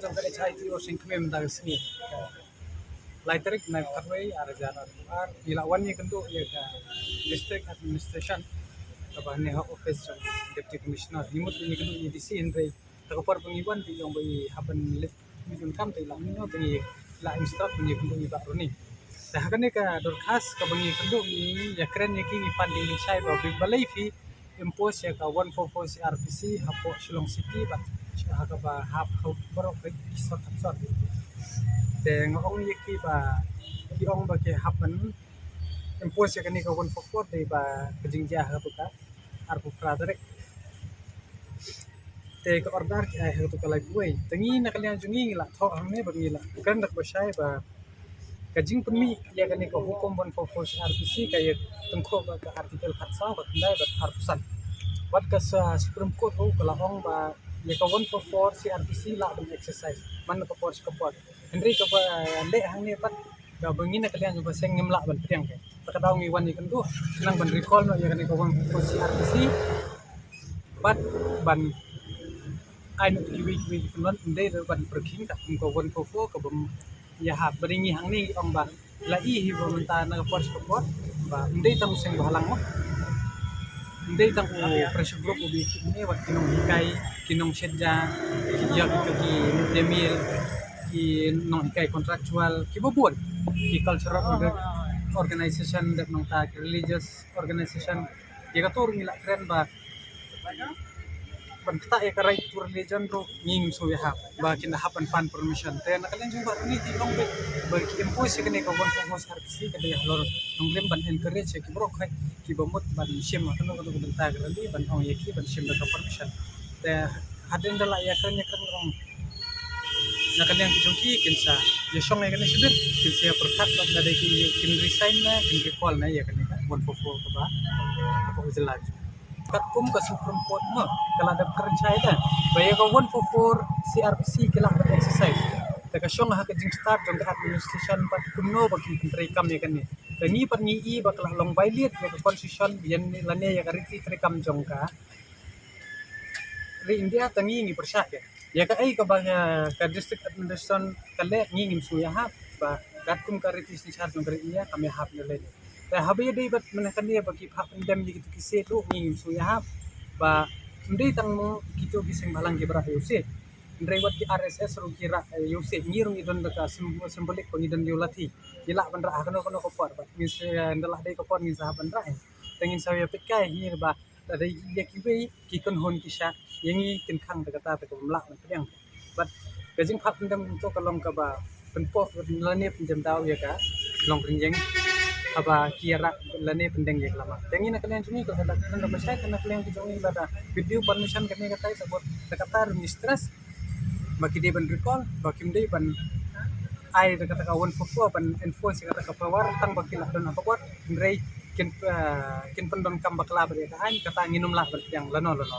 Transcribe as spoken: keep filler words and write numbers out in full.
Jong ka H I T O Seng Kmie mynta ka sngi, lai tarik bnai khatwei ar hajar arphew ar, ngi la wan ïakynduh ïa ka District Administration kaba hangne ha office jong Deputy Commissioner. Ngi mut ïakynduh ïa D C, hynrei ha ka por ba ngi wan te i ong ba i hap ban leit mih donkam, te i la mih noh, te ngi la instruct ban ïakynduh ïa i Bah Roni. Te ha kane ka dorkhas kaba ngi ïakynduh, ngi ïakren ïa ki, ngi pan ding shai ba balei phi impose ïa ka one four four C R P C hapoh Shillong City bad ha kaba hap ha baroh ki sor sor. Te nga ong ïa ki ba, ki ong ba ki hap ban impose ïa kane ka one four four dei ba ka jingjia ha katu ka arphew phra tarik. Te ka order ki ai ha katu ka laiphew wei. Te ngi na ka liang jong ngi, ngi la thoh hangne bad ngi la kren da kaba shai ba ka jingpynmih ïa kane ka hukum one four four C RPC ka ïa tyngkhuh bad ka Article khatsaw, khatkhyndai bad arphew san. Bad ka sa Supreme Court ruh ka la ong ba ïa ka one four four C R PC lah ban exercise man ka por sha ka por. Hynrei kaba leh hangne pat, kaba ngi na ka liang jong ka seng ngim lah ban pdiang. Te ka daw ngi wan ïakynduh, khnang ban recall noh ïa kane ka one four four C R PC bad ban ai noh kiwei kiwei ki pynlong, ym dei ruh ban pyrkhing katkum ka one four four kaba ym ïahap. Bad ngi hangne ngi ong ba la i hi ba mynta na ka por sha ka por ba ym dei tang u seng bhalang mo, ym dei tang u pressure group uba i khih ne, wat ki nonghikai, ki nongshet ja, ki jia kito ki mid day meal, ki nonghikai contractual, kiba bun, ki cultural orga-, organization, dep nangta ki religious organization. Ïa kato ruh ngi la kren ba ban ktah ïa ka right to religion ruh ngi ngim sngew ïahap ba kin da hap ban pan permission. Te na ka liang jong Bah Roni te i ong beit ba ki impose ïa kane ka one four four C R PC ka dei halor nongrim ban encourage ïa ki briew kiba mut ban shim ha kano kano ka bynta ka rally ban ong ïa ki ban shim da ka permission. Te hadien da la ïakren ïakren ruh na ka liang ki jong ki kin sa ïashong ïa kane shibit, kin sa ïapyrkhat bad lada ki kin resign ne kin recall ne ïa kane ka one four four kaba, kaba u jylla. Katkum ka Supreme Court mo ka la dep kren shai te ba ïa ka one four four C R PC ki lah ban exercise. Te ka shong ha ka jingstad jong ka administration bad kumno ba kin pyntreikam ïa kane. Te ngi pat ngi i ba ka la long violate ïa ka constitution, ïa ne lane ïa ka riti treikam jong ka ri India, te ngi ngi pyrshah ïa ïa kaei kaba, eh, ka district administration ka leh, ngi ngim sngew ïahap ba katkum ka riti synshar jong ka ri India kam ïahap ne lei. Te haba ïadei bad mynta kane ba ki phah pyndem ïa kito ki state ruh ngi ngim sngew ïahap ba ym dei tang mo kito ki seng bhalang kiba rah ïa u state. Hynrei wat ki R S S ruh ki rah ïa u state. Ngi ruh ngi don da ka sym-, symbolic ba ngi don ïa u lathi. Ngi lah ban rah ha kano kano ka por bad ngin sa, ynda lah dei ka por ngin sa hap ban rah. Te ngin sa ïa peit kai hi ba lada ïa kiwei ki kynhun ki shah ïa ngi kin khang da kata, te ka bym lah ban pdiang. Bad ka jingphah pyndem to ka long kaba pynpoh lane pynjem daw ïa ka long rynïeng haba ki ïa rah lane pyndeng ïa ka lama. Te ngi na ka liang jong ngi ka la dang kren da ba shai, te na ka liang jong ngi lada video permission kane katai, te bad da kata ruh ngi stress ba ki dei ban recall, ba kim dei ban ai da kata ka one four four ban enforce ïa kata ka power tang ba ki lah don ha ka bor, hynrei kin, eh, kin pyndonkam bakla bad ïa ka aiñ, kata ngin ym lah ban pdiang lano lano.